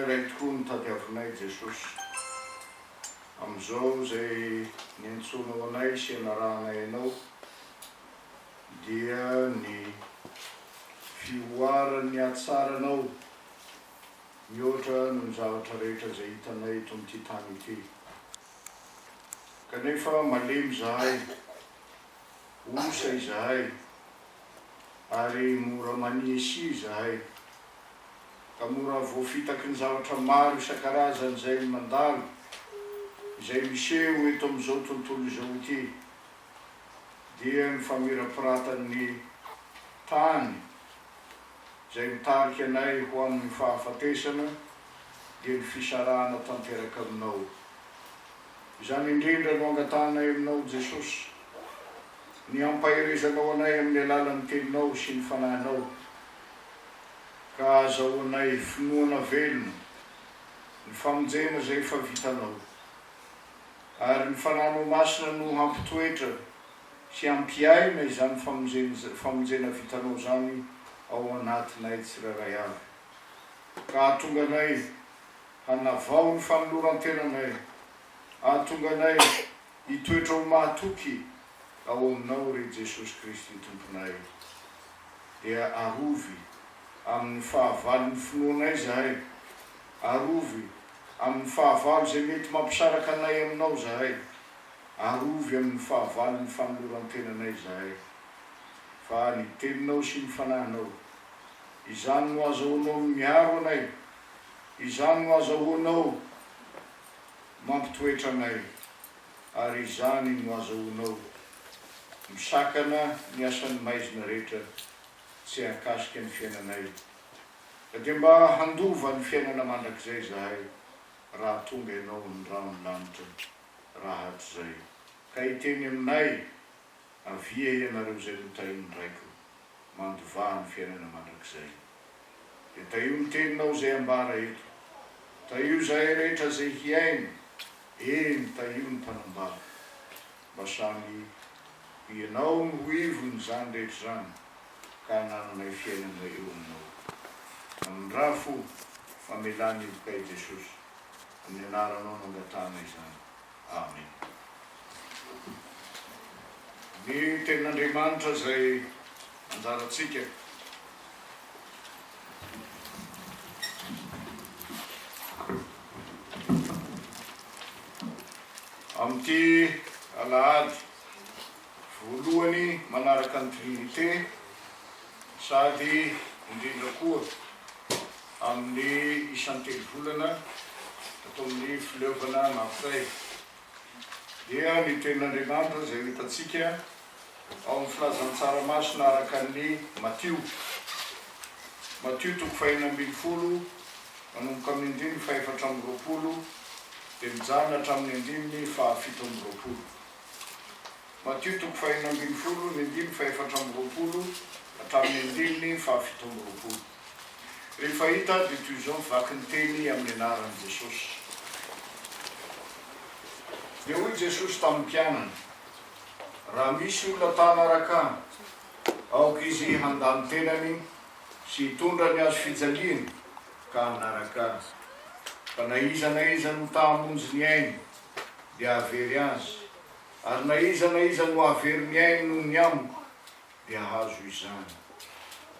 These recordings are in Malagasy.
iray tokoa no tadiavinay Jesosy. Amin'izao izay niantsoanao anay sy anarahanay Anao dia ny fihoaran'ny hatsaranao mihoatra noho ny zavatra rehetra izay hitanay eto amin'ity tany ity. Kanefa malemy izahay, osa izahay, ary mora maniasia izahay, ka mora voafitaky ny zavatra maro isan-karazany izay mandalo, izay miseho eto amin'izao tontolo izao ity, dia ny famirapiratan'ny tany izay mitarika anay ho amin'ny fahafatesana, dia ny fisarahana tanteraka aminao. Izany indrindra no angatahanay aminao Jesosy, ny hampaherezanao anay amin'ny alalan'ny Teninao sy ny Fanahinao, ka hahazahoanay finoana velona ny famonjena izay efa vitanao. Ary ny Fanahinao Masina no hampitoetra sy hampiaina izany famonjena vitanao izany ao anatinay tsirairay avy, ka hahatonga anay Hanavao ny fanoloran-tenanay, hahatonga anay hitoetra ho mahatoky ao Aminao, ry Jesosy Kristy Tomponay. Dia arovy amin'ny fahavalon'ny finoanay izahay, arovy amin'ny fahavalo izay mety mampisaraka anay Aminao izahay, arovy amin'ny fahavalon'ny fanoloran-tenanay izahay. Fa ny Teninao sy ny Fanahinao, izany no azahoanao miaro anay Izany no azahoanao mampitoetra anay, ary izany no azahoanao misakana ny asan'ny maizina rehetra tsy hahakasika ny fiainanay. Ka dia mba handova ny fiainana mandrakizay izahay raha tonga Ianao amin'ny rahon'ny lanitra rahatrizay, ka hiteny aminay, Avia ianareo izay notahin'ny Raiko, mandovà ny fiainana mandrakizay. Dia tahio ny teninao izay ambara eto. Tahio izahay rehetra izay hihaino, eny, tahio ny mpanambara. Mba samy ho Ianao no ho ivon'izany rehetra izany, ka hanananay fiainana eo Aminao. Mamindrà fo, mamelà ny helokay Jesosy. Amin'ny Anaranao no angatahana izany. Amen. Ny Tenin'Andriamanitra izay anjarantsika. Amin'ity alahady voalohany manaraka ny Trinite sady indrindra koa amin'ny isan-telovolana ato amin'ny Fileovana Marseille dia ny Tenin'Andriamanitra izay ho hitantsika ao amin'ny Filazantsara Masina araka an'i Matio. Matio toko fahenina ambinifolo, manomboka amin'ny andininy fahefatra amby roapolo dia mijanona hatramin'ny andininy fahafito amby roapolo. Matio toko fahenina ambinifolo, ny andininy fahefatra amby roapolo hatramin'ny andininy fahafito amby roapolo. Rehefa hita dia toy izao ny vaky ny teny amin'ny anaran'i Jesosy. Dia hoy Jesosy tamin'ny mpianany, Raha misy olona ta hanaraka Ahy, aoka izy handà ny tenany sy hitondra ny hazo fijaliany ka hanaraka Ahy. Fa na iza na iza no ta hamonjy ny ainy, dia hahavery azy, ary na iza na iza no hahavery ny ainy noho ny amiko, dia hahazo izany.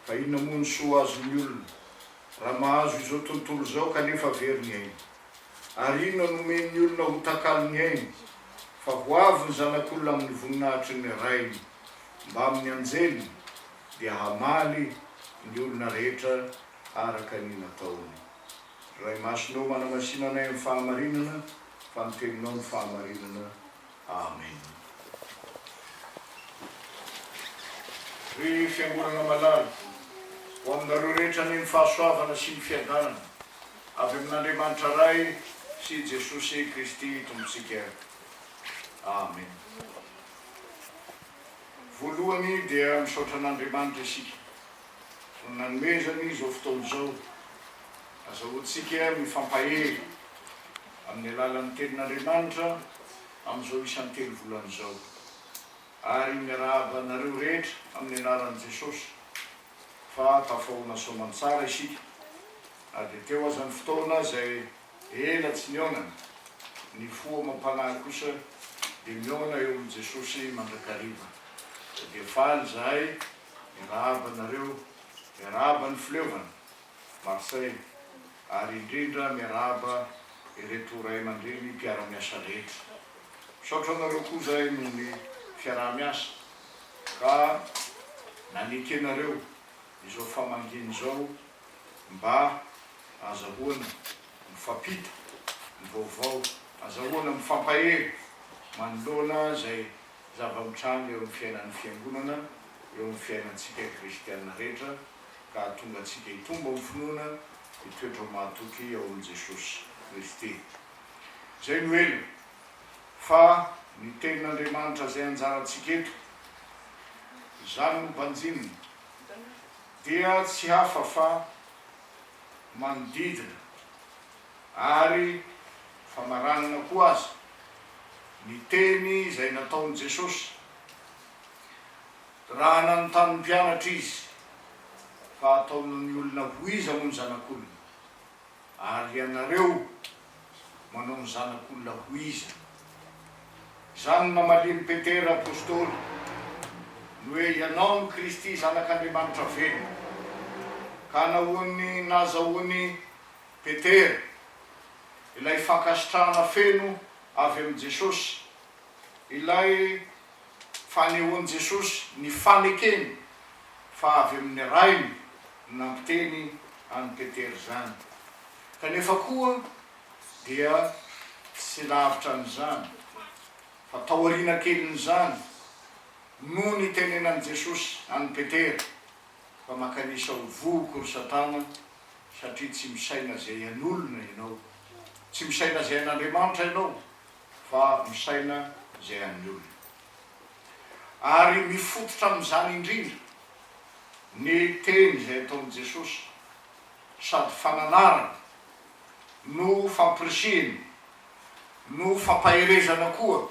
Fa inona moa ny soa azon'ny olona, raha mahazo izao tontolo izao kanefa very ny ainy? Ary inona no omen'ny olona ho takalon'ny ainy? Fa ho avy ny Zanak'olona amin'ny voninahitry ny Rainy mbamin'ny anjeliny, dia hamaly ny olona rehetra araka ny nataony. Ry Ray Masina ô, manamasina anay amin'ny fahamarinana, fa ny Teninao no fahamarinana. Amen. Ry Fiangonana malala, ho aminareo rehetra anie ny fahasoavana sy ny fiadanana avy amin'Andriamanitra Ray sy Jesosy Kristy Tompontsika. Amen. Voalohany dia misaotra an'Andriamanitra isika noho nanomezany izao fotoana izao azahoantsika mifampahery amin'ny alalan'ny Tenin'Andriamanitra amin'izao isan-telo volana izao. Ary miarahaba anareo rehetra amin'ny anaran'i Jesosy fa tafahoana soamantsara isika. Na dia teo aza ny fotoana izay ela tsy nihaonana, ny fo amam-panahy kosa dia mihaona eo amin'i Jesosy mandrakariva. Ka dia faly izahay miarahaba anareo, miarahaba ny fileovana, Marseille, ary indrindra miarahaba ireto ray aman-dreny mpiara-miasa rehetra. Misaotra anareo koa izahay noho ny fiaraha-miasa ka nanekenareo izao famangiana izao mba azahoana mifampita ny vaovao, azahoana mifampahery manoloana izay zava-mitranga eo amin'ny fiainan'ny Fiangonana, eo amin'ny fiainantsika kristiana rehetra, ka hahatonga antsika hitombo amin'ny finoana, hitoetra ho mahatoky ao amin'i Jesosy Kristy. Izay no ela, fa ny Tenin'Andriamanitra izay anjarantsika eto, izany no banjinina, dia tsy hafa fa manodidina ary famaranana koa aza ny teny izay nataon'i Jesosy raha nanontany ny mpianatra Izy fa ataon'ny olona ho iza moa ny Zanak'olona? Ary ianareo manao ny Zanak'olona ho iza? Izany no namalian'i Petera apostoly, ny hoe, Ianao no Kristy Zanak'Andriamanitra velona. Ka nahoan'ny nahazahoan'i Petera ilay fankasitrahana feno avy amin'i Jesosy, ilay fanehoan'i Jesosy ny fanekeny fa avy amin'ny Rainy no nampiteny an'i Petera izany. Kanefa koa dia tsy lavitra an'izany, fa taoriana kelin'izany no nitenenan'i Jesosy an'i Petera fa mankanisa ho vohoko ry Satana satria tsy misaina izay an'olona ianao, tsy misaina izay an'Andriamanitra ianao fa misaina izay an'ny olona. Ary mifototra amin'izany indrindra ny teny izay ataon'i Jesosy sady fananarana no fampirisihina no fampaherezana koa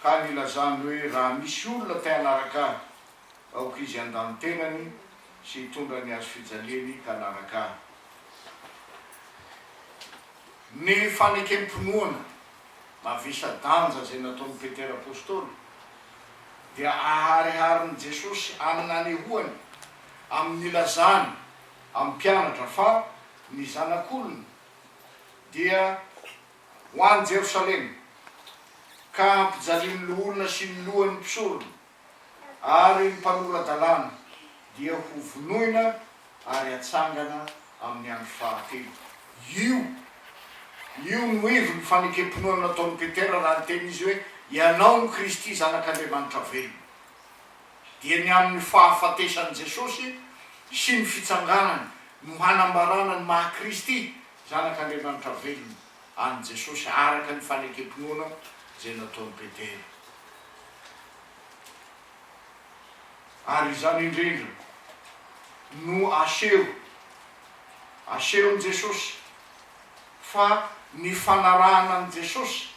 ka nilazany hoe raha misy olona te hanaraka ahy aoka izy handà ny tenany sy hitondra ny hazo fijaliany ka hanaraka ahy. Ny fanekem-pinoana mavesa-danja izay nataon'i Petera Apostoly dia ahariharin'i Jesosy amin'ny nanehoany amin'ny nilazany amin'ny mpianatra fa ny Zanak'olona dia ho any Jerosalema ka hampijalian'ny loholona sy ny lohan'ny mpisorona ary ny mpanora-dalàna dia ho vonoina ary hatsangana amin'ny andro fahatelo. Io, io no ivon'ny fanekem-pinoana nataon'i Petera raha niteny izy hoe, Ianao no Kristy Zanak'Andriamanitra velona. Dia ny amin'ny fahafatesan'i Jesosy sy ny fitsanganany no hanambarana ny maha Kristy Zanak'Andriamanitra velona an'i Jesosy araka ny fanekem-pinoana izay nataon'i Petera. Ary izany indrindra no aseho, asehon'i Jesosy fa ny fanarahana an'i Jesosy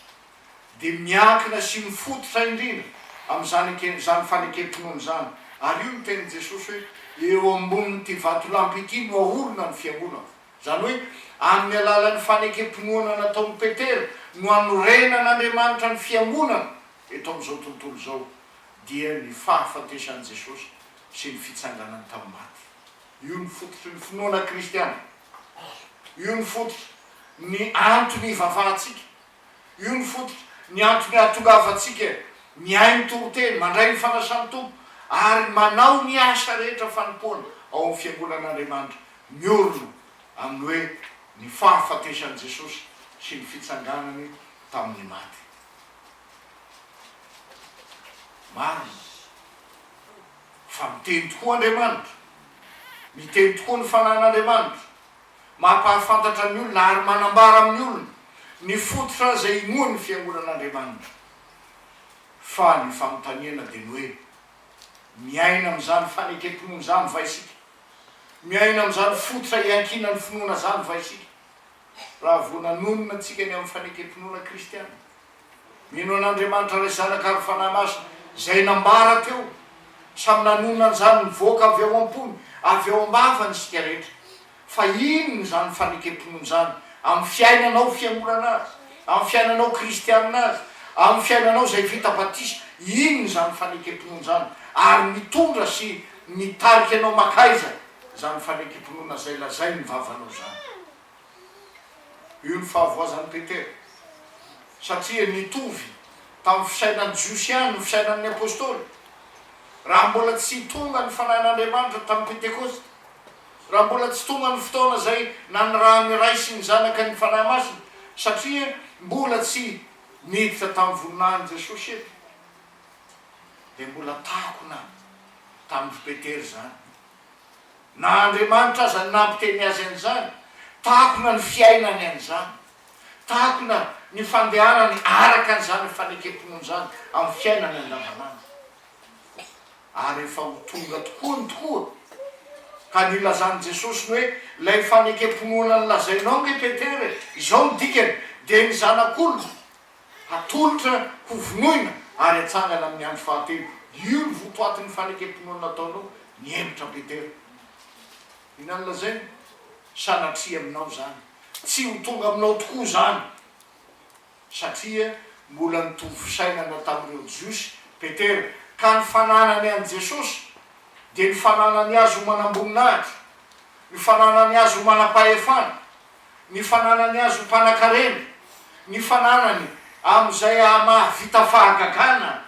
dia miankina sy mifototra indrindra amin'izany izany fanekem-pinoana izany. Ary io no tenin'i Jesosy hoe, Eo ambonin'ity vatolampy ity no ahorina ny fiangonako. Izany hoe, amin'ny alalan'ny fanekem-pinoana nataon'i Petera no anorenan'Andriamanitra ny fiangonana eto amin'izao tontolo izao, dia ny fahafatesan'i Jesosy sy ny fitsanganany tamin'ny maty. Io no fototry ny finoana kristiana. Io no fototry ny antony ivavahantsika. Io no fototry ny antony ahatongavantsika mihaino toriteny, mandray ny fanasan'ny Tompo, ary manao ny asa rehetra fanompoana ao amin'ny Fiangonan'Andriamanitra miorina amin'ny hoe ny fahafatesan'i Jesosy sy ny fitsanganany tamin'ny maty. Marina fa miteny tokoa Andriamanitra, miteny tokoa ny Fanahin'Andriamanitra, mampahafantatra ny olona ary manambara amin'ny olona ny fototra izay inoan'ny Fiangonan'Andriamanitra. Fa ny fanontaniana dia ny hoe, miaina amin'izany fanekem-pinoana izany va isika? Miaina amin'izany fototra iankinan'ny finoana izany va isika? Raha vao nanonona antsika ny amin'ny fanekem-pinoana kristiana, Mino an'Andriamanitra Ray Zanaka ary Fanahy Masina, izay nambara teo. Samy nanonona an'izany nivoaka avy ao am-pony, avy ao am-bavany isika rehetra. Fa inona izany fanekem-pinoana izany amin'ny fiainanao fiangonana azy, amin'ny fiainanao kristianina azy, amin'ny fiainanao izay vita batisa, inona izany fanekem-pinoana izany ary mitondra sy mitarika anao makaiza izany fanekem-pinoana izay lazain'ny vavanao izany? Io ny fahavoazan'i Petera, satria nitovy tamin'ny fisainan'ny Jiosy ihany ny fisainan'ny Apostoly. Raha mbola tsy tonga ny Fanahin'Andriamanitra tamin'ny Pentekosta, raha mbola tsy tonga ny fotoana izay nanirahan'ny Ray sy ny Zanaka ny Fanahy Masina, satria mbola tsy niditra tamin'ny voninahiny Jesosy eto, dia mbola takona tamin-dry Petera izany. Na Andriamanitra aza no nampiteny azy an'izany, takona ny fiainany an'izany, takona ny fandehanany araka an'izany fanekem-pinoana izany amin'ny fiainany andavanandro. Ary efa ho tonga tokoa ny tokoa, ka nilazan'i Jesosy ny hoe, Ilay fanekem-pinoana nolazainao ange Petera e, izao no dikany, dia ny Zanak'olona Hatolotra ho vonoina ary hatsangana amin'ny andro fahatelo. Io no votoatin'ny fanekem-pinoana nataonao, nihemotra Petera. Inona no lazainy? Sanatria aminao izany. Tsy ho tonga aminao tokoa izany. Satria mbola nitovy fisainana tamin'ireo Jiosy Petera, ka ny fananany an'i Jesosy dia ny fananany Azy ho manamboninahitra, ny fananany Azy ho manam-pahefana, ny fananany azy ho mpanakarena, ny fananany amin'izay mahavita fahagagana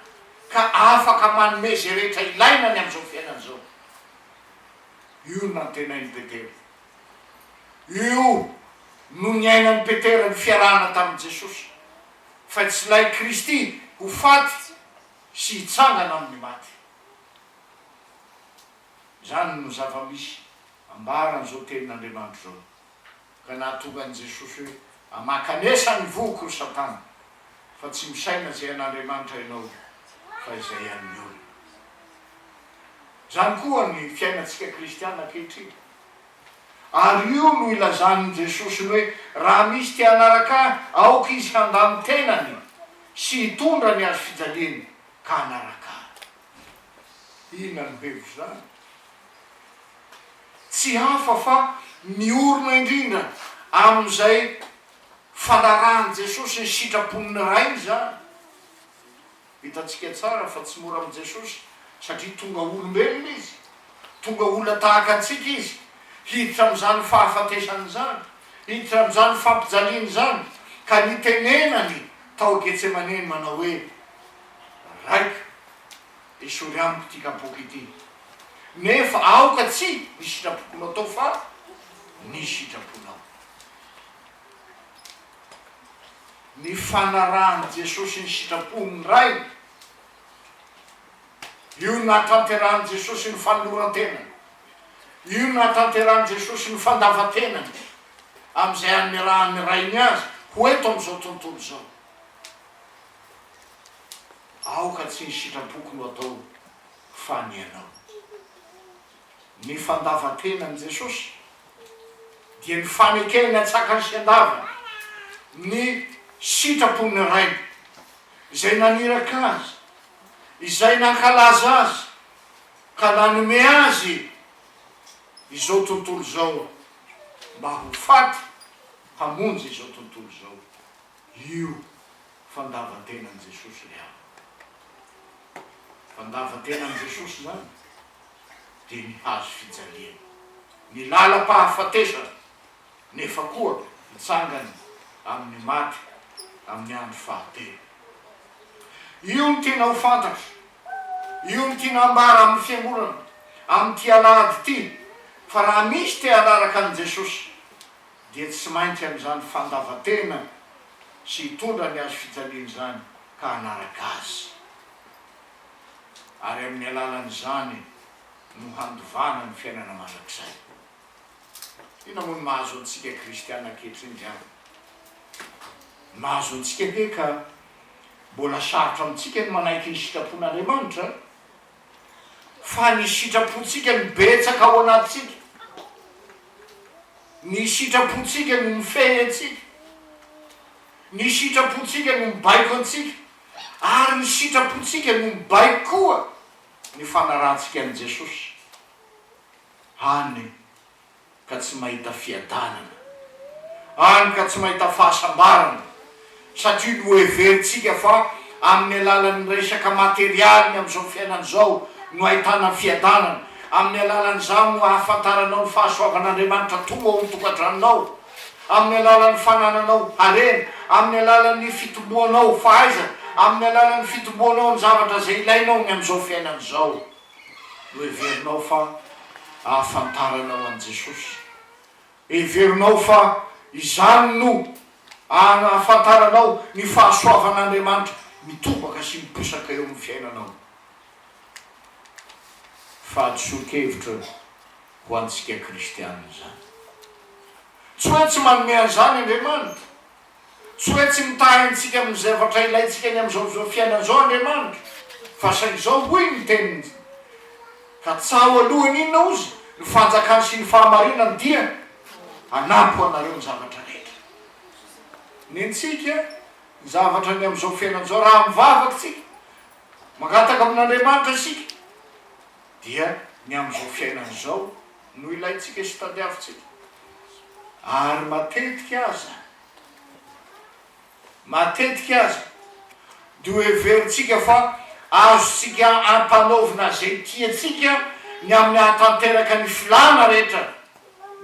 ka afaka manome izay rehetra ilaina ny amin'izao fiainana izao. Io no nantenain'i Petera. Io no niainan'i Petera ny fiarahana tamin'i Jesosy, fa tsy ilay Kristy ho faty sy hitsangana amin'ny maty. Izany no zava-misy ambaran'izao Tenin'Andriamanitra izao, ka nahatonga an'i Jesosy hoe, Amankanesa ny vohoko, ry Satana, fa tsy misaina izay an'Andriamanitra ianao, fa izay an'ny olona. Izany koa ny fiainantsika kristiana ankehitriny. Ary io no ilazan'i Jesosy ny hoe, Raha misy te hanaraka Ahy, aoka izy handà ny tenany sy hitondra ny hazo fijaliany ka hanaraka Ahy. Inona no hevitr'izany? Tsy hafa fa miorina indrindra amin'izay fanarahan'i Jesosy ny sitrapon'ny Rainy izany. Hitantsika tsara fa tsy mora amin'i Jesosy satria tonga olombelona Izy, tonga olona tahaka antsika Izy, hiditra amin'izany fahafatesana izany, hiditra amin'izany fampijaliana izany, ka nitenenany tao Getsemaneny manao hoe, Raiko, Esory amiko ity kapoaka ity. Nefa aoka tsy ny sitrapoko no atao fa ny sitraponao. Ny fanarahan'i Jesosy ny sitrapon'ny Rainy, io no nahatanterahan'i Jesosy ny fanoloran-tenany, io no nahatanterahan'i Jesosy ny fandavan-tenany amin'izay hanirahan'ny Rainy azy ho eto amin'izao tontolo izao. Aoka tsy ny sitrapoko no atao fa ny anao. Ny fandavan-tenan'i Jesosy dia ny fanekeny an-tsakany sy an-davany ny sitrapon'ny Rainy, izay naniraka Azy, izay nankalaza Azy ka nanome Azy izao tontolo izao mba ho faty hamonjy izao tontolo izao. Io fandavan-tenan'i Jesosy ry havana. Fandavan-tenan'i Jesosy izany dia ny hazo fijaliana, ny lalam-pahafatesana, nefa koa hitsangana amin'ny maty amin'ny andro fahatelo. Io no tiana ho fantatra, io no tiana hambara amin'ny fiangonana amin'ity alahady ity, fa raha misy te hanaraka an'i Jesosy dia tsy maintsy amin'izany fandavan-tena sy hitondra ny hazo fijaliana izany ka hanaraka Azy. Ary amin'ny alalan'izany no handovana ny fiainana mandrakizay. Inona moa no mahazo antsika kristiana ankehitriny ry havana? Ny mahazo antsika ange ka mbola sarotra amintsika ny manaiky ny sitrapon'Andriamanitra, fa ny sitrapontsika no betsaka ao anatintsika. Ny sitrapontsika no mifehy antsika, ny sitrapontsika no mibaiko antsika, ary ny sitrapontsika no mibaiko koa ny fanarahantsika an'i Jesosy. Hany. ka tsy mahita fiadanana, hany ka tsy mahita fahasambarana, satria noheverintsika fa amin'ny alalan'ny resaka materialy ny amin'izao fiainana izao no ahitana fiadanana, amin'ny alalan'izany no ahafantaranao ny fahasoavan'Andriamanitra tonga ao amin'ny tokantranonao, amin'ny alalan'ny fanananao harena, amin'ny alalan'ny fitomboanao fahaizana, amin'ny alalan'ny fitomboanao ny zavatra izay ilainao ny amin'izao fiainana izao. No heverinao fa ahafantaranao an'i Jesosy? Heverinao fa izany no ahafantaranao ny fahasoavan'Andriamanitra mitobaka sy miposaka eo amin'ny fiainanao? Fahadisoan-kevitra ho antsika kristiana izany. Tsy hoe tsy manome an'izany Andriamanitra. Tsy hoe tsy mitahy antsika amin'ny zavatra ilaintsika ny amin'izao izao fiainana izao Andriamanitra, fa saingy izao hoy ny teniny, Katsaho alohany inona ozy ny fanjakany sy ny fahamarinany dia hanampy ho anareo ny zavatra rehetra. Nentsika ny zavatra ny amin'izao fiainana izao raha mivavaka isika, mangataka amin'Andriamanitra isika dia ny amin'izao fiainana izao no ilaintsika sy tadiavintsika. Ary matetika aza, matetika aza dia ho heverintsika fa azontsika ampanaovina izay tiantsika ny amin'ny hahatanteraka ny filàna rehetra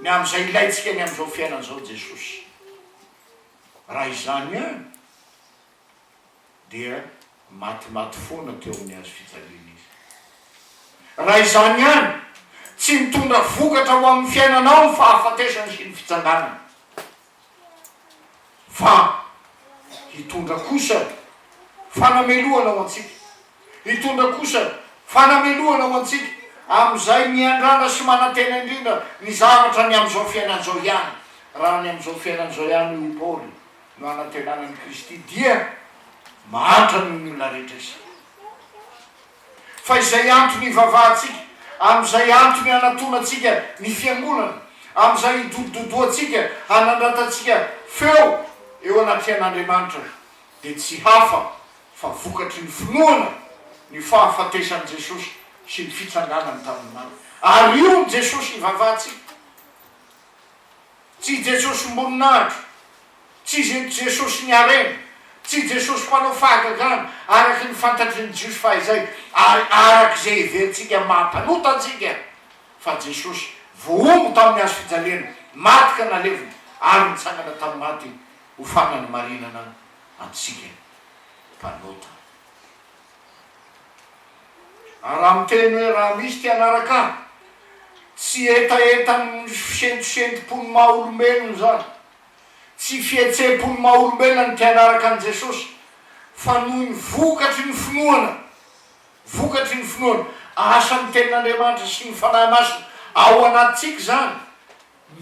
ny amin'izay ilaintsika ny amin'izao fiainana izao Jesosy. Raha izany ihany, dia matimaty foana teo amin'ny hazo fijaliana izy. Raha izany ihany, tsy nitondra vokatra ho amin'ny fiainanao ny fahafatesany sy ny fitsanganany, fa hitondra kosa fanamelohana ho antsika, hitondra kosa fanamelohana ho antsika amin'izay miandrandra sy manantena indrindra ny zavatra ny amin'izao fiainana izao ihany, raha ny amin'izao fiainana izao ihany hoy i Paoly. no anantenana an'i Kristy dia mahantra noho ny olona rehetra isika. Fa izay antony ivavahantsika, amin'izay antony anatonantsika ny Fiangonana, amin'izay idodododoantsika hanandratantsika feo eo anatrehan'Andriamanitra dia tsy hafa fa vokatry ny finoana ny fahafatesan'i Jesosy sy ny fitsanganany tamin'ny maty. Ary io ny Jesosy ivavahantsika. Tsy i Jesosim-boninahitra, tsy i Jesosin'ny harena, tsy i Jesosy mpanao fahagagana, araka ny fantatry ny Jiosy fahizay, ary araka izay heverintsika maha mpanota antsika, fa Jesosy voahombo tamin'ny hazo fijaliana, maty ka nalevina, ary nitsangana tamin'ny maty ho fananmarinana antsika mpanota. Ary raha miteny hoe raha misy te hanaraka ahy, tsy hetahetan'ny fisentosentom-pon'ny maha olombelona izany, tsy fihetseham-pon'ny maha olombelona ny te hanaraka an'i Jesosy, fa noho ny vokatry ny finoana, vokatry ny finoana, asan'ny Tenin'Andriamanitra sy ny Fanahy Masina ao anatintsika izany,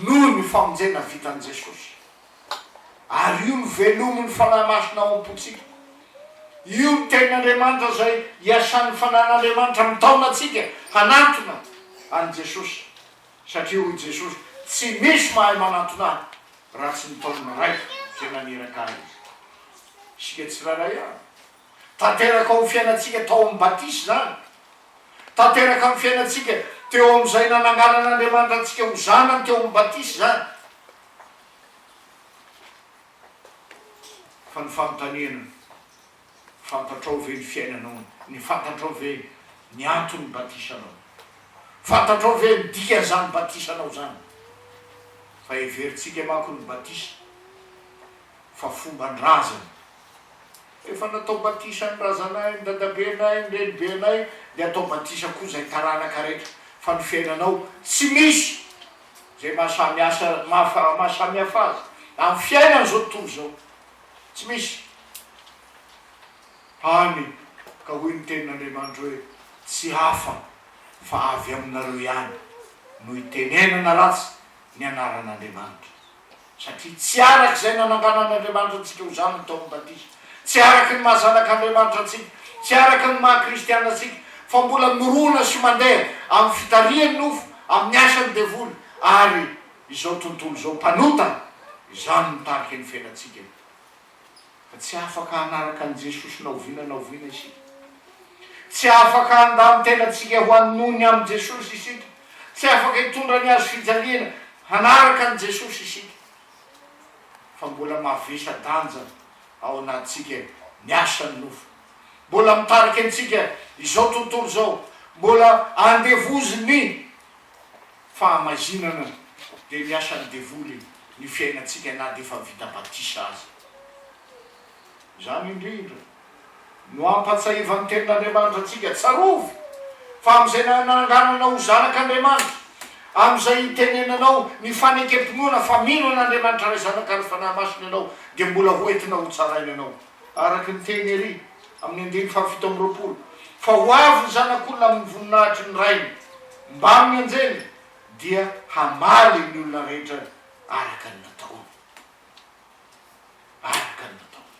noho ny famonjena vitan'i Jesosy. Ary io no velomin'ny Fanahy Masina ao am-pontsika. Io no Tenin'Andriamanitra izay iasan'ny Fanahin'Andriamanitra mitaona antsika hanantona an'i Jesosy. Satria hoy Jesosy, Tsy misy mahay manantona Ahy raha tsy nitaonin'ny Raiko izay naniraka Ahy Izy. Isika tsirairay avy. Tanteraka ao amin'ny fiainantsika tao amin'ny batisa izany. Tanteraka amin'ny fiainantsika teo amin'izay nananganan'Andriamanitra antsika ho zanany teo amin'ny batisa izany. Fa ny fanontaniana, fantatrao ve ny fiainanao, ny fantatrao ve ny anton'ny batisanao? Fantatrao ve ny dikan'izany batisanao izany? Fa heverintsika manko ny batisa fa fomban-drazana. Efa natao batisa ny razanay, ny dadabenay, ny renibenay, dia atao batisa koa izay taranaka rehetra, fa ny fiainanao tsy misy izay maha samy asa maha samy hafa azy amin'ny fiainan'izao tontolo izao. Tsy misy. Hany ka hoy ny tenin'Andriamanitra hoe tsy hafa fa avy aminareo ihany no itenenana ratsy ny anaran'Andriamanitra. Satria tsy araka izay nananganan'Andriamanitra antsika ho zanany tao amin'ny batisa, tsy araka ny maha zanak'Andriamanitra antsika, tsy araka ny maha kristiana antsika, fa mbola mirona sy mandeha amin'ny fitarihan'ny nofo, amin'ny asan'ny devoly, ary izao tontolo izao mpanota, izany mitarika ny fiainantsika. Fa tsy afaka hanaraka an'i Jesosy na oviana na oviana isika. Tsy afaka handà ny tenantsika ho an'ny noho ny amin'i Jesosy isika. Tsy afaka hitondra ny hazo fijaliana. Hanaraka an'i Jesosy isika, fa mbola mavesa-danja ao anatintsika ny asan'ny nofo. Mbola mitarika antsika izao tontolo izao, mbola andevozin'ny fahamaizinana dia ny asan'ny devoly ny fiainantsika na dia efa vita batisa aza. Izany indrindra no ampatsahivan'ny Tenin'Andriamanitra antsika, Tsarovy fa amin'izay nanangananao ho zanak'Andriamanitra, amin'izay itenenanao ny fanekem-pinoana fa mino an'Andriamanitra Ray Zanaka ary Fanahy Masina ianao, dia mbola ho entina hotsaraina ianao. Araka ny teny ery amin'ny andininy faha 27, fa ho avy ny Zanak'olona amin'ny voninahitry ny Rainy, mbamin'ny anjeliny, dia hamaly ny olona rehetra araka ny nataony. Araka ny nataony.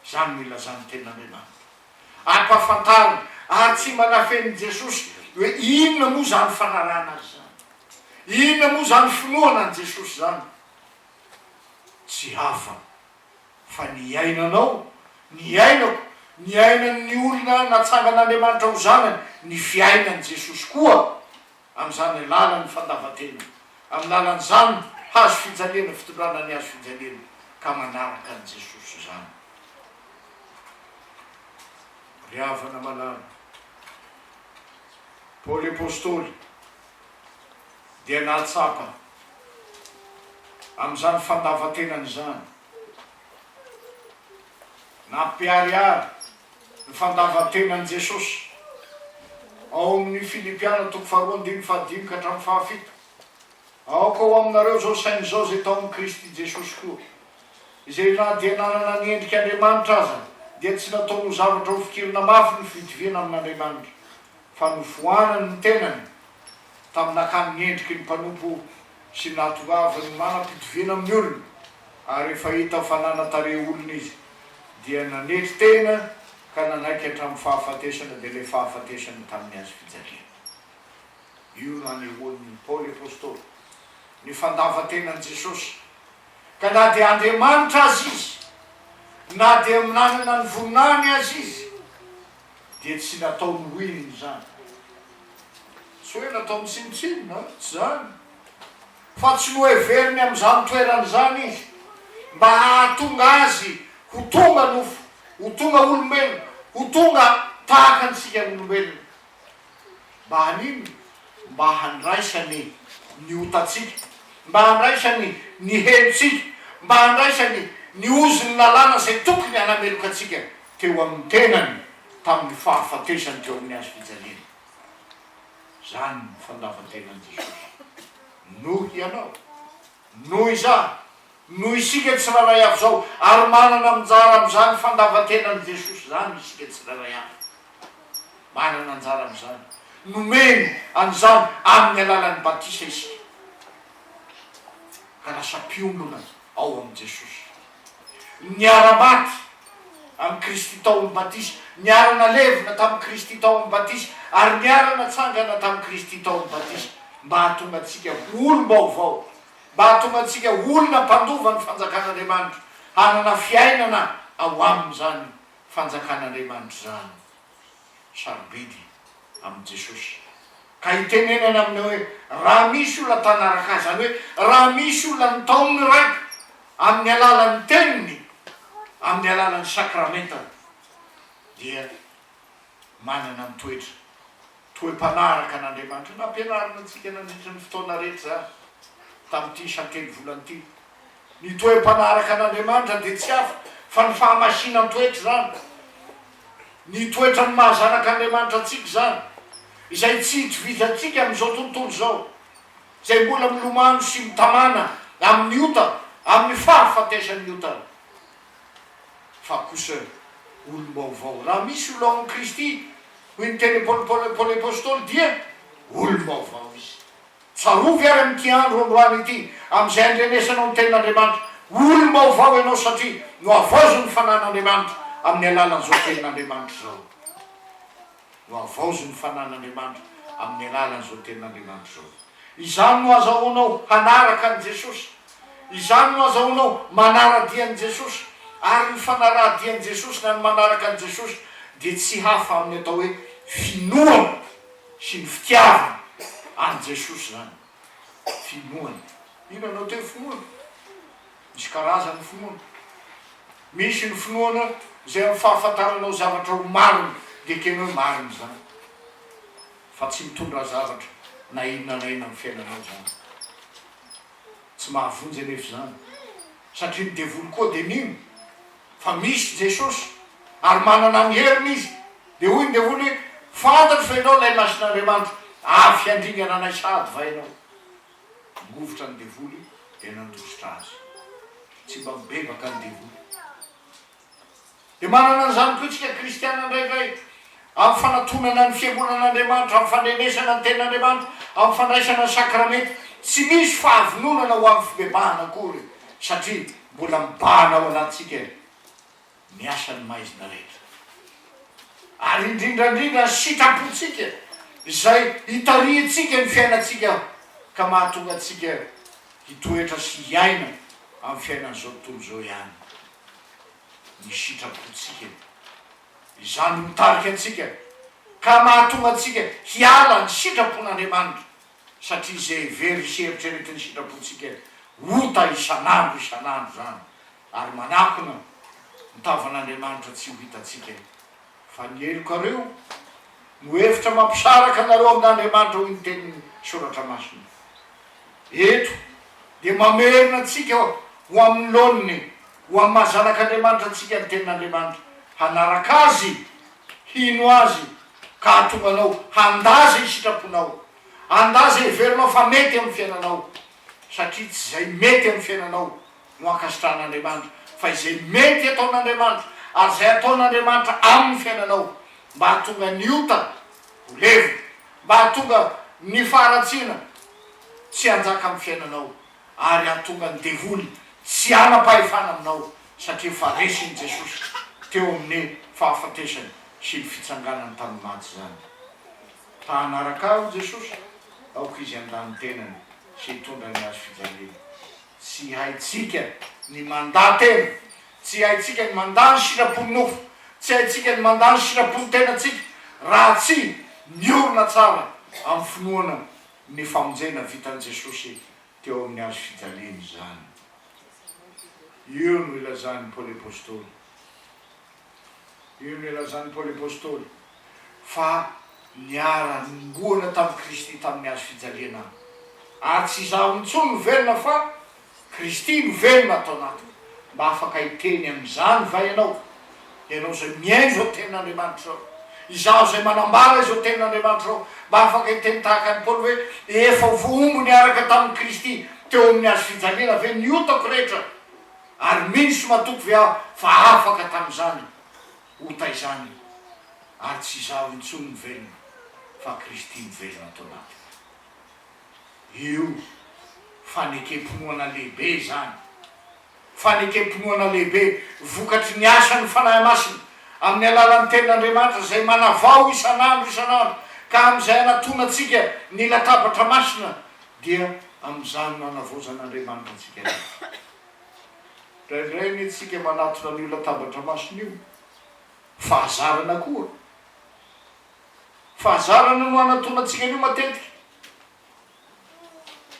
Izany no ilazan'ny Tenin'Andriamanitra. Ampahafantarina ary tsy mba nafenin'i Jesosy hoe inona moa izany fanarahana Azy izany. Inona moa izany finoana an'i Jesosy izany. Tsy hafa fa ny iainanao, ny iainako, ny iainan'ny olona natsangan'Andriamanitra ho zanany, ny fiainan'i Jesosy koa amin'izany lalan'ny fandavan-tena, amin'ny lalan'izany hazo fijaliana, fitondrana ny hazo fijaliana, ka manaraka an'i Jesosy izany. Ry havana malala, Paoly Apostoly dia nahatsapa amin'izany fandavan-tenany izany, nampiharihary ny fandavan-tenan'i Jesosy, ao amin'ny Filipiana toko faharoa andininy fahadimy ka hatramin'ny fahafito, Aoka ho aminareo izao saina izao izay tao amin'i Kristy Jesosy koa, izay na dia nanana ny endrik'Andriamanitra aza, dia tsy nataony ho zavatra hofikirina mafy ny fitoviana amin'Andriamanitra, fa nofoanany ny tenany, tamin'ny nakany ny endriky ny mpanompo sy nahatongavany manam-pitoviana amin'ny olona, ary rehefa hita fa nanan-tarehy olona izy, dia nanetry tena ka nanaiky hatramin'ny fahafatesana, dia ilay fahafatesana tamin'ny hazo fijaliana. Io no anehoan'i Paoly Apostoly ny fandavan-tenan'i Jesosy, ka na dia Andriamanitra aza izy, na dia nanana ny voninahiny aza izy, dia tsy nataony ho inona izany. Tsy hoe nataony tsinontsinona, tsy izany, fa tsy noheveriny amin'izany toerana izany izy, mba hahatonga azy ho tonga nofo, ho tonga olombelona, ho tonga tahaka antsika olombelona. Mba haninona? Mba handraisany ny otantsika, mba handraisany ny helotsika, mba handraisany ny ozon'ny lalàna izay tokony hanameloka antsika teo amin'ny tenany tamin'ny fahafatesany teo amin'ny hazo fijaliana. Izany no fandavan-tenan'i Jesosy. Noho ianao, noho izaho, noho isika tsirairay avy izao, ary manana anjara amin'izany fandavan-tenan'i Jesosy izany isika tsirairay avy. Manana anjara amin'izany. Nomeny an'izany amin'ny alalan'ny batisa isika, ka lasa mpiombona ao amin'i Jesosy. Niara-maty amin'i Kristy tao amin'ny batisa, niara-nalevina tamin'i Kristy tao amin'ny batisa, ary niara-natsangana tamin'i Kristy tao amin'ny batisa, mba hahatonga antsika ho olom-baovao, mba hahatonga antsika ho olona mpandova ny Fanjakan'Andriamanitra, hanana fiainana ao aminy izany Fanjakan'Andriamanitra izany. Sarobidy amin'i Jesosy. Ka itenenana aminy hoe, raha misy olona tanaraka azy, izany hoe raha misy olona nitaomin'ny Raiko amin'ny alalan'ny teniny, amin'ny alalan'ny sakramentany, dia manana ny toetra, toe-panaraka an'Andriamanitra. Nampianarina antsika nandritra ny fotoana rehetra izany, tamin'ity isan-telo volana ity. Ny toe-panaraka an'Andriamanitra dia tsy hafa fa ny fahamasinan-toetra izany. Ny toetran'ny maha zanak'Andriamanitra antsika izany, izay tsy itovizantsika amin'izao tontolo izao, izay mbola milomano sy mitamàna amin'ny ota, amin'ny fahafatesan'ny ota, fa kosa olom-baovao. Raha misy olona ao amin'i Kristy, hoy ny tenin'i Paoly Paoly Apostoly, dia olom-baovao izy. Tsarovy ary amin'ity andro androany ity, amin'izay andrenesanao ny Tenin'Andriamanitra, olom-baovao ianao satria nohavaozin'ny Fanahin'Andriamanitra amin'ny alalan'izao Tenin'Andriamanitra izao. Nohavaozin'ny Fanahin'Andriamanitra amin'ny alalan'izao Tenin'Andriamanitra izao. Izany no azahoanao hanaraka an'i Jesosy. Izany no azahoanao manara-dia an'i Jesosy. Ary ny fanaraha-dia an'i Jesosy na ny manaraka an'i Jesosy dia tsy hafa amin'ny atao hoe finoana. sy ny fitiavana an'i Jesosy izany. Finoana. Inona no atao hoe finoana? Misy karazany ny finoana. Misy ny finoana izay amin'ny fahafantaranao zavatra ho marina dia ekenao hoe marina izany. Fa tsy mitondra zavatra na inona na inona amin'ny fiainanao izany. Tsy mahavonjy anefa izany. Satria ny devoly koa dia mino fa misy Jesosy ary manana ny heriny izy. Dia hoy ny devoly hoe, Fantatro fa ianao ilay Masin'Andriamanitra, avy handringana anay sahady va ianao? Ngovitra ny devoly dia nandositra azy. Tsy mba mibebaka ny devoly. Dia manana an'izany koa isika kristiana indraindray, amin'ny fanatonana ny fiangonan'Andriamanitra, amin'ny fandrenesana ny tenin'Andriamanitra, amin'ny fandraisana ny sakramenta, tsy misy fahavononana ho amin'ny fibebahana akory, satria mbola mibahana ao anatintsika ny asan'ny maizina rehetra. Ary indrindra indrindra ny sitrapontsika izay itarihintsika ny fiainantsika ka mahatonga antsika hitoetra sy hiaina amin'ny fiainan'izao tontolo izao ihany ny sitrapontsika. Izany no mitarika antsika ka mahatonga antsika hiala ny sitrapon'Andriamanitra satria izay heveriny sy eritreretin'ny sitrapontsika ota isan'andro isan'andro izany ary manakona ny tavan'Andriamanitra tsy ho hitantsika, fa ny helokareo no efitra mampisaraka anareo amin'Andriamanitra hoy ny tenin'ny Soratra Masina. Eto dia mamerina antsika ho amin'ny laoniny, ho amin'ny maha zanak'Andriamanitra antsika ny tenin'Andriamanitra, hanaraka Azy, hino Azy, ka hahatonga anao handà izay sitraponao, handà izay heverinao fa mety amin'ny fiainanao, satria tsy izay mety amin'ny fiainanao no ankasitrahan'Andriamanitra, fa izay mety ataon'Andriamanitra, ary izay ataon'Andriamanitra amin'ny fiainanao, mba hahatonga ny ota ho levona, mba hahatonga ny faharatsiana tsy hanjaka amin'ny fiainanao, ary hahatonga ny devoly tsy hanam-pahefana aminao, satria efa resin'i Jesosy teo amin'ny fahafatesany sy ny fitsanganany tamin'ny maty izany. Ta hanaraka ahy hoy Jesosy, aoka izy handà ny tenany sy hitondra ny hazo fijaliana. Tsy haintsika ny mandà tena, tsy haintsika ny mandà ny sitrapon'ny nofo, tsy haintsika ny mandà ny sitrapon'ny tenantsika raha tsy miorina tsara amin'ny finoana ny famonjena vitan'i Jesosy teo amin'ny hazo fijaliana izany. Io no ilazan'i Paoly Apostoly. Io no ilazan'i Paoly Apostoly fa niara-nongoana tamin'i Kristy tamin'ny hazo fijaliana aho. Ary tsy izaho intsony no velona fa Kristy no velona ato anatiko. Mba afaka hiteny amin'izany va ianao? Ianao izay mihaino izao tenin'Andriamanitra izao, izaho izay manambara izao tenin'Andriamanitra izao, mba afaka hiteny tahaka an'i Paoly hoe, Efa ho voahombo niaraka tamin'i Kristy teo amin'ny hazo fijaliana ve ny otako rehetra? Ary mino sy matoky ve aho fa afaka tamin'izany ota izany, ary tsy izaho intsony no velona, fa Kristy no velona ato anatiko? Io fanekem-pinoana lehibe izany. Fanekem-pinoana lehibe vokatry ny asan'ny Fanahy Masina amin'ny alalan'ny Tenin'Andriamanitra izay manavao isan'andro isan'andro ka amin'izay anatonantsika ny latabatra masina dia amin'izany no anavaozan'Andriamanitra antsika rehetra. Indraindray anie tsika manatona an'io latabatra masina io, fahazarana koa. Fahazarana no anatonantsika an'io matetika.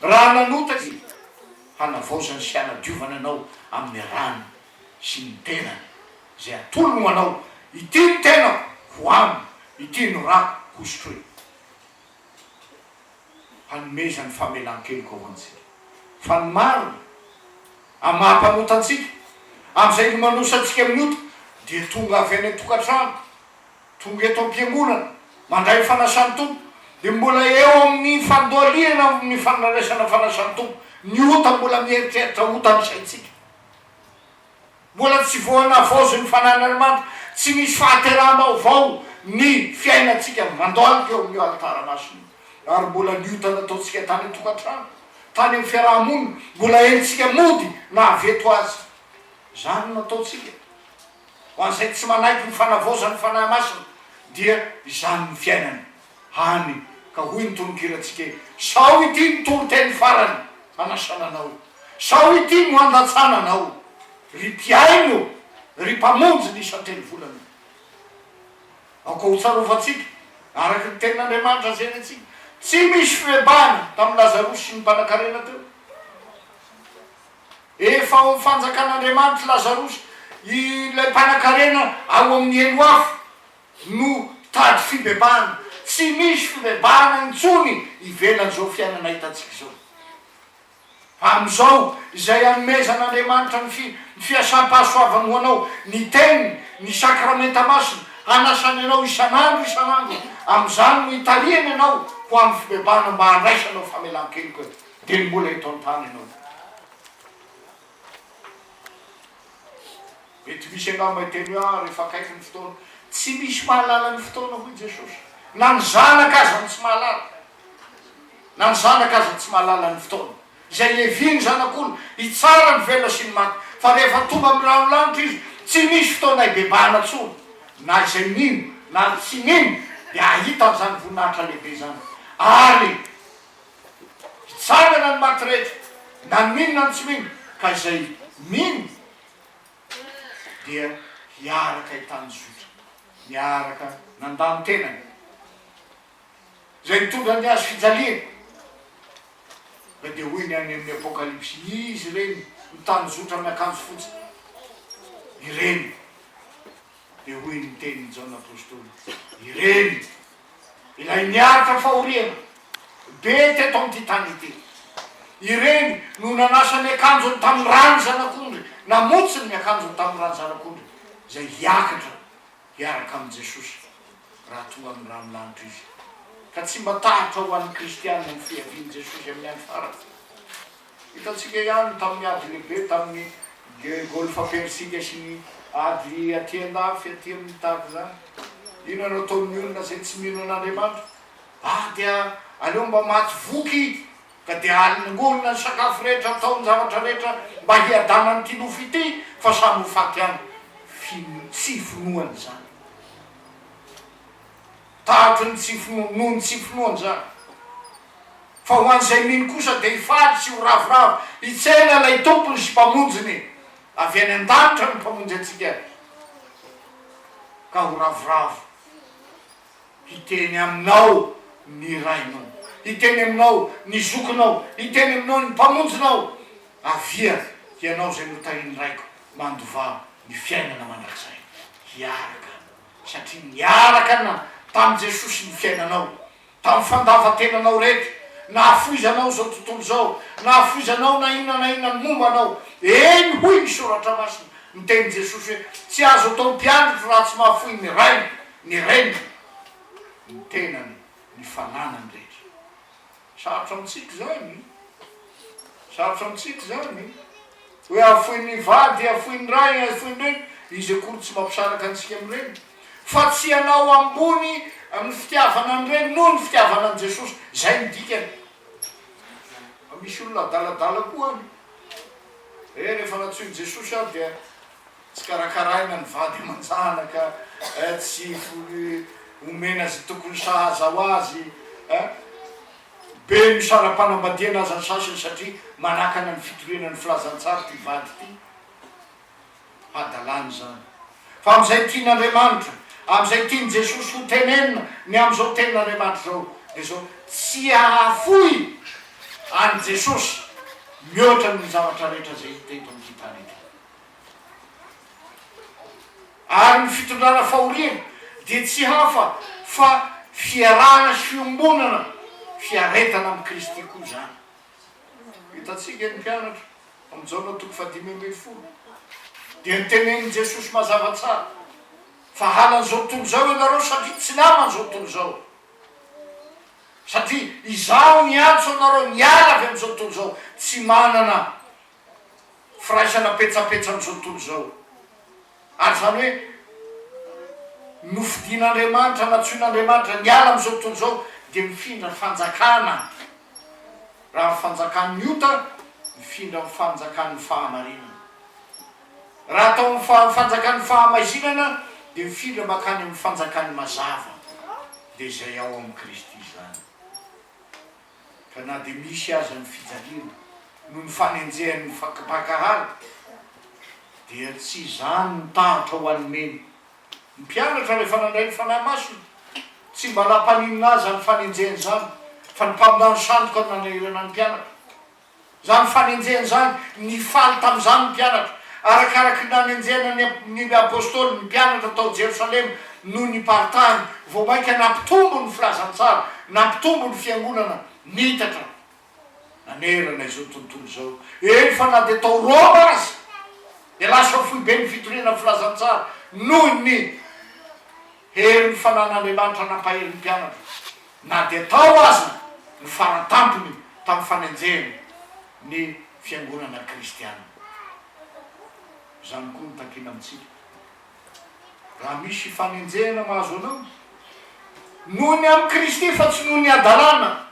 Raha nanota izy, hanavaozany sy hanadiovany anao amin'ny rany sy ny tenany, izay atolony ho anao, Ity ny tenako, hohano, ity ny rako, hosotroy. Hanomezany famelan-keloka ho antsika. Fa ny marina, amin'ny maha-mpanota antsika, amin'izay ilomanosantsika amin'ny ota, dia tonga avy any an-tokantrano, tonga eto am-piangonana, mandray ny fanasan'ny Tompo, dia mbola eo amin'ny fandohalihana amin'ny fandraisana fanasan'ny Tompo, ny ota mbola mieritreritra ota ny saintsika. Mbola tsy voanavaozin'ny Fanahin'Andriamanitra, tsy misy fahateraham-baovao ny fiainantsika mandohalika eo amin'io alitara masina io, ary mbola ny ota nataontsika tany an-tokantrano, tany amin'ny fiaraha-monina, mbola entintsika mody na avy eto aza. Izany no ataontsika. Ho an'izay tsy manaiky ny fanavaozan'ny Fanahy Masina dia izany ny fiainany. Hany ka hoy ny tononkirantsika hoe, Sao ity no toriteny farany hanasana anao, sao ity no handatsana anao, ry mpihaino, ry mpamonjy ny isan-telo volana. Aoka ho tsarovantsika, araka ny Tenin'Andriamanitra izay rentsika, Tsy misy fibebahana tamin'i Lazarosy sy ny mpanankarena teo. Efa ao amin'ny fanjakan'Andriamanitra Lazarosy, ilay mpanankarena ao amin'ny helo afo no tady fibebahana. Tsy misy fibebahana intsony ivelan'izao fiainana hitantsika izao. Amin'izao izay anomezan'Andriamanitra ny fi, ny fiasam-pahasoavany ho anao, ny Teniny, ny Sakramenta Masina, hanasany anao isan'andro isan'andro, amin'izany no itarihany anao ho amin'ny fibebahana mba handraisanao famelan-keloka dieny mbola eto an-tany ianao. Mety misy angamba hiteny hoe, ah, rehefa akaiky ny fotoana. Tsy misy mahalala ny fotoana, hoy Jesosy. Na ny Zanaka aza no tsy mahalala. Na ny Zanaka aza tsy mahalala ny fotoana izay hiavian'ny Zanak'olona hitsara ny velona sy ny maty. Fa rehefa tonga amin'ny rano lanitra Izy, tsy misy fotoana hibebahana intsony. Na izay mino na tsy mino dia hahita an'izany voninahitra lehibe izany. Ary hitsangana ny maty rehetra, na ny mino na ny tsy mino, ka izay mino dia hiaraka hitanjozotra, niaraka nandà ny tenany. Izay nitondra ny hazo fijaliana. Fa dia hoy ny any amin'ny Apokalypsy, Izy ireny mitanjozotra amin'ny akanjo fotsy ireny. Dia hoy ny tenin'i Jaona Apostoly, Ireny, ilay niaritra fahoriana be teto amin'ity tany ity. Ireny no nanasa ny akanjony tamin'ny ràn'ny Zanak'ondry, namotsiny ny akanjony tamin'ny ràn'ny Zanak'ondry, izay hiakatra hiaraka amin'i Jesosy raha tonga amin'ny rano lanitra Izy. Ka tsy mba tahotra ho an'ny kristiana ny fiavian'i Jesosy amin'ny andro farany. Hitantsika ihany tamin'ny ady lehibe tamin'ny Golfa Persika sy ny ady aty an-dafy aty amin'ny tahaka izany. Inona no ataon'ny olona izay tsy mino an'Andriamanitra? Ah dia aleo mba maty voky Ka dia alingolina ny sakafo rehetra atao ny zavatra rehetra mba hiadanan'ity nofo ity fa samy ho faty ihany. Fino tsy finoana izany. Tahatry ny tsy finoana, noho ny tsy finoana izany. Fa ho an'izay mino kosa dia hifaly sy ho ravoravo hitsena ilay Tompony sy Mpamonjiny. Avy any an-danitra ny Mpamonjy antsika ka ho ravoravo. Hiteny aminao ny rainao, hiteny aminao ny zokinao, hiteny aminao ny Mpamonjinao, Avia, hianao izay notahin'ny Raiko, mandovà ny fiainana mandrakizay. Hiaraka, satria niaraka na tamin'i Jesosy ny fiainanao. Tamin'ny fandavan-tenanao rehetra, nahafoizanao izao tontolo izao, nahafoizanao na inona na inona ny momba anao. Eny, hoy ny Soratra Masina, niteny Jesosy hoe, Tsy azo atao mpianatro raha tsy mahafoy ny rainy, ny reniny, ny tenany, ny fananany rehetra. Sarotra amintsika izany. Sarotra amintsika izany. Hoe hahafoy ny vady, hahafoy ny ray, hahafoy ny reny. Izy akory tsy mampisaraka antsika amin'ireny. Fa tsy hanao ambony amin'ny fitiavana an'ireny noho ny fitiavana an'i Jesosy. Izay no dikany. Fa misy olona adaladala koa any. Eh, rehefa nantsoin'i Jesosy aho dia tsy karakaraina ny vady aman-janaka, eh, tsy omena izay tokony sahaza ho azy, eh. Be misara-panambadiana aza ny sasany satria manakana ny fitoriana ny filazantsara ity vady ity. Hadalana izany. Fa amin'izay tian'Andriamanitra, amin'izay tian'i Jesosy ho tenenina ny amin'izao tenin'Andriamanitra izao, dia izao, tsy hahafoy an'i Jesosy mihoatra noho ny zavatra rehetra izay hita eto amin'ity tany ity. Ary ny fitondrana fahoriana dia tsy hafa fa fiarahana sy fiombonana, fiaretana amin'i Kristy koa izany. Hitantsika ny mpianatra amin'ny Jaona toko fahadimy ambin'ny folo dia notenenin'i Jesosy mazava tsara fa halan'izao tontolo izao ianareo satria tsy naman'izao tontolo izao. Satria izaho niantso anareo niala avy amin'izao tontolo izao, tsy manana firaisana petsapetsa amin'izao tontolo izao. Ary izany hoe nofidin'Andriamanitra, nantsoin'Andriamanitra niala amin'izao tontolo izao dia mifindra fanjakana. Raha ny fanjakan'ny ota, mifindra amin'ny fanjakan'ny fahamarinana. Raha atao amin'ny fanjakan'ny fahamaizinana dia mifindra mankany amin'ny fanjakan'ny mazava, dia izay ao amin'i Kristy izany. Ka na dia misy aza ny fijaliana noho ny fanenjehan'ny mpankahala, dia tsy izany no tahotra ho an'ny mino. Ny mpianatra rehefa nandray ny Fanahy Masina, tsy mba nampaninona azy izany fanenjehana izany. Fa ny mpaminany sandoka no nanahirana ny mpianatra. Izany fanenjehana izany, nifaly tamin'izany ny mpianatra. Arakaraky ny nanenjehana ny ny apostoly, ny mpianatra tao Jerosalema no niparitahany, vao mainka nampitombo ny filazantsara, nampitombo ny fiangonana, nitatra nanerana izao tontolo izao. Eny fa na dia tao Roma aza, dia lasa foiben'ny fitoriana ny filazantsara noho ny herin'ny fanan'Andriamanitra nampahery ny mpianatra. na dia tao aza ny faratampony tamin'ny fanenjehana ny fiangonana kristiana. Izany koa no takina amintsika. Raha misy fanenjehana mahazo anao, noho ny amin'i Kristy fa tsy noho ny hadalana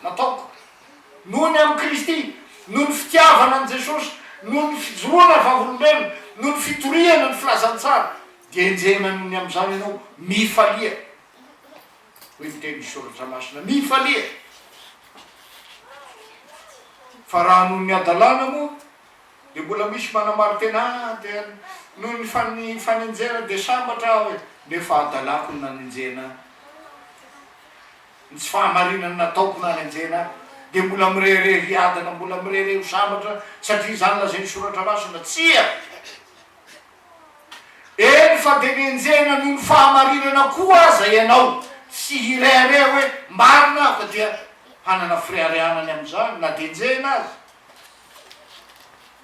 nataoko, noho ny amin'i Kristy, noho ny fitiavana an'i Jesosy, noho ny fijoroana vavolombelona, noho ny fitoriana ny filazantsara, dia enjehina noho ny amin'izany ianao, mifalia. Hoy ny tenin'ny Soratra Masina, Mifalia! Fa raha noho ny hadalana moa, dia mbola misy manamari-tena, Ah, dia noho ny fanenjehana dia sambatra aho e! Nefa hadalako no nanenjehana ahy. Ny tsy fahamarinana nataoko no nanenjehana ahy. Dia mbola mirehareha hiadana, mbola mirehareha ho sambatra, satria izany lazain'ny Soratra Masina. Tsia! Eny fa dia nenjehina noho ny fahamarinana koa aza ianao, tsy hirehareha hoe marina aho fa dia hanana fireharehana ny amin'izany na dia enjehina aza.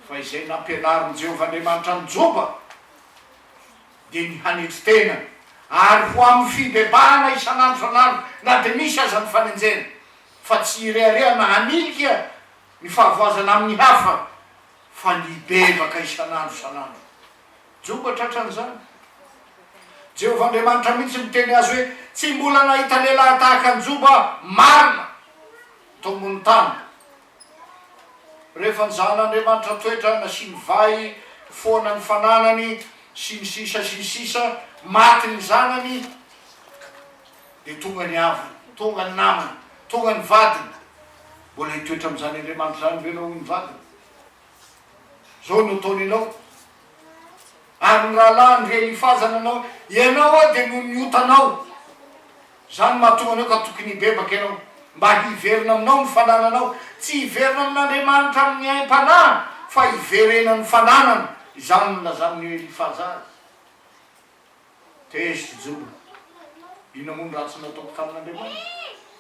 Fa izay nampianarin'i Jehovah Andriamanitra an'i Joba dia ny hanetry tena ary ho amin'ny fibebahana isan'andro isan'andro na dia misy aza ny fanenjehana, fa tsy hirehareha na hanilika ny fahavoazana amin'ny hafa fa nibebaka isan'andro isan'andro. Joba tratran'izany. Jehovah Andriamanitra mihitsy miteny azy hoe, Tsy mbola nahita lehilahy tahaka an'i Joba aho, marina, tao ambony tany. Rehefa nizahan'Andriamanitra toetra, nasiany vay foana ny fananany, sy ny sisa sy ny sisa, maty ny zanany, dia tonga ny havany, tonga ny namany, tonga ny vadiny. Mbola hitoetra amin'izany Andriamanitra izany ve ianao hoy ny vadiny? Zao no ataony anao. Ary ny rahalahiny ry Elifaza nanao hoe, Ianao aho dia noho ny otanao. Izany no mahatonga anao ka tokony hibebaka ianao, mba hiverina aminao ny fanananao. Tsy hiverina amin'Andriamanitra amin'ny aim-panahy, fa hiverenan'ny fananana. Izany no nilazan'i Elifaza azy. Tezitra i Joba. Inona moa no ratsy nataoko tamin'Andriamanitra?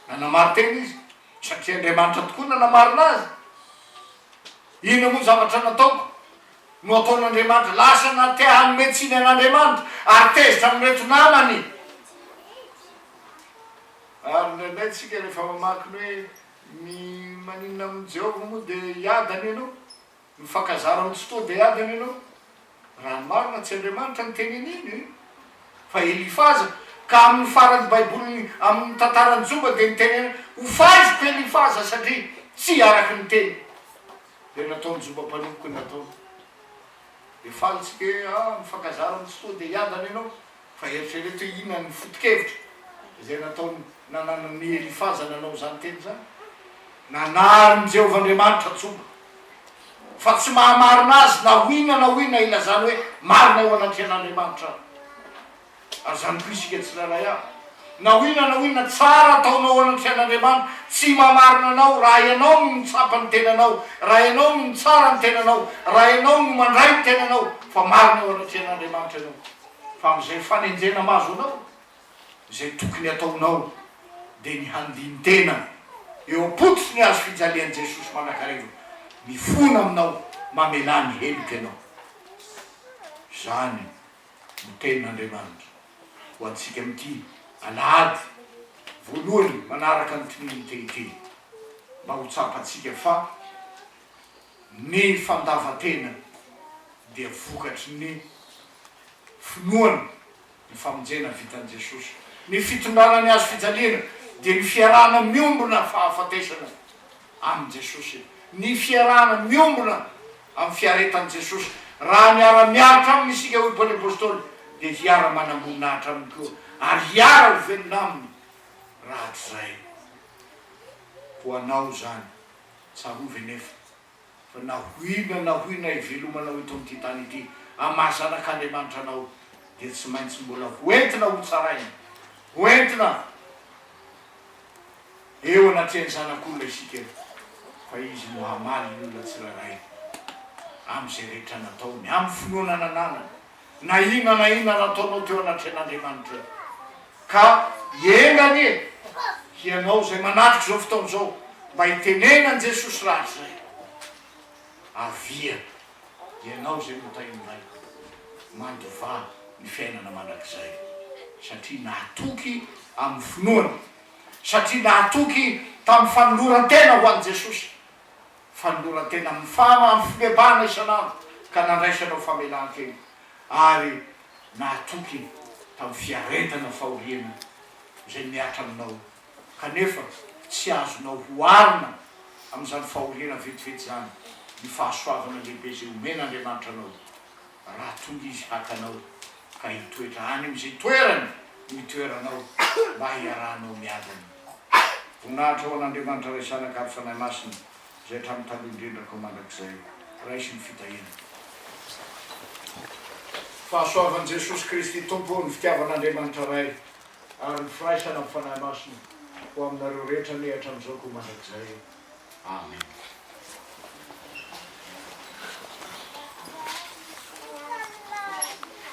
Nanamarin-tena izy, satria Andriamanitra tokoa nanamarina azy. Inona moa ny zavatra nataoko no ataon'Andriamanitra? Lasa na te hanome tsiny an'Andriamanitra, ary tezitra amin'ireto namany. Ary indraindray isika rehefa mamaky ny hoe ny maninona amin'i Jehovah moa dia hiadana ianao. Mifankazara amin'ny Tsitoha dia adana ianao. Raha ny marina tsy Andriamanitra no teneniny e! Fa Elifaza, ka amin'ny faran'ny baiboliny amin'ny tantaran'i Joba dia nitenenany ho faiziko Elifaza satria tsy araka ny teniko. Dia nataon'i Joba mpanompoko ny nataony. Dia faly tsika hoe ah mifankazara amin'ny Tsitoha dia hiadana ianao. Fa eritrereto hoe inona ny foto-kevitra izay nataony nananan'i Elifaza nanao izany teny izany. Nanarin'i Jehovah Andriamanitra Joba fa tsy mahamarina azy na ho inona na ho inona ilazany hoe marina eo anatrehan'Andriamanitra aho. Ary izany koa isika tsirairay avy. Na ho inona na ho inona tsara ataonao eo anatrehan'Andriamanitra, tsy mahamarina anao raha ianao no mitsapa ny tenanao, raha ianao no mitsara ny tenanao, raha ianao no mandray ny tenanao fa marina eo anatrehan'Andriamanitra ianao. Fa amin'izay fanenjehana mahazo anao, izay tokony hataonao dia ny handini-tena eo am-pototry ny hazo fijalian'i Jesosy mandrakariva, mifona aminao, mamelà ny heloka ianao. Izany no tenin'Andriamanitra ho antsika amin'ity alahady voalohany manaraka ny Trinite ity, mba ho tsapantsika fa ny fandavan-tena dia vokatry ny finoana ny famonjena vitan'i Jesosy. Ny fitondrana ny hazo fijaliana dia ny fiarahana miombona fahafatesana amin'i Jesosy, ny fiarahana miombona amin'ny fiaretan'i Jesosy. Raha miara-miaritra Aminy isika, hoy Paoly Apostoly, dia hiara-manam-boninahitra Aminy koa, ary hiara-ho velona Aminy rahatrizay. Ho anao izany. Tsarovy anefa fa na ho inona na ho inona ivelomanao eto amin'ity tany ity, amin'ny maha zanak'Andriamanitra anao, dia tsy maintsy mbola ho entina ho tsaraina, ho entina. Eo anatrehan'ny Zanak'olona isika, fa Izy no hamaly ny olona tsirairay amin'izay rehetra nataony, amin'ny finoana nananany, na inona na inona nataonao teo anatrehan'Andriamanitra. Ka enga anie hianao izay manatrika izao fotoana izao mba hitenenan'i Jesosy rahatrizay, Avia, ianao izay notahin'ny Raiko, mandovà ny fiainana mandrakizay, satria nahatoky amin'ny finoana, satria nahatoky tamin'ny fanoloran-tena ho an'i Jesosy, fanoloran-tena amin'ny fama, amin'ny fibebahana isan'andro, ka nandraisanao famelan-keloka, ary nahatoky tamin'ny fiaretana fahoriana izay mihatra aminao, kanefa tsy azonao hoharina amin'izany fahoriana vetivety izany ny fahasoavana lehibe izay omen'Andriamanitra anao, raha tonga Izy haka anao ka hitoetra any amin'izay toerany no hitoeranao mba hiarahanao miadana. Voninahitra ho an'Andriamanitra Ray Zanaka ary Fanahy Masina izay hatramin'ny taloha indrindra koa mandrakizay. Raiso ny fitahiana. Fahasoavan'i Jesosy Kristy Tompo, ny fitiavan'Andriamanitra Ray ary ny firaisana amin'ny Fanahy Masina ho aminareo rehetra anie hatramin'izao koa mandrakizay. Amen.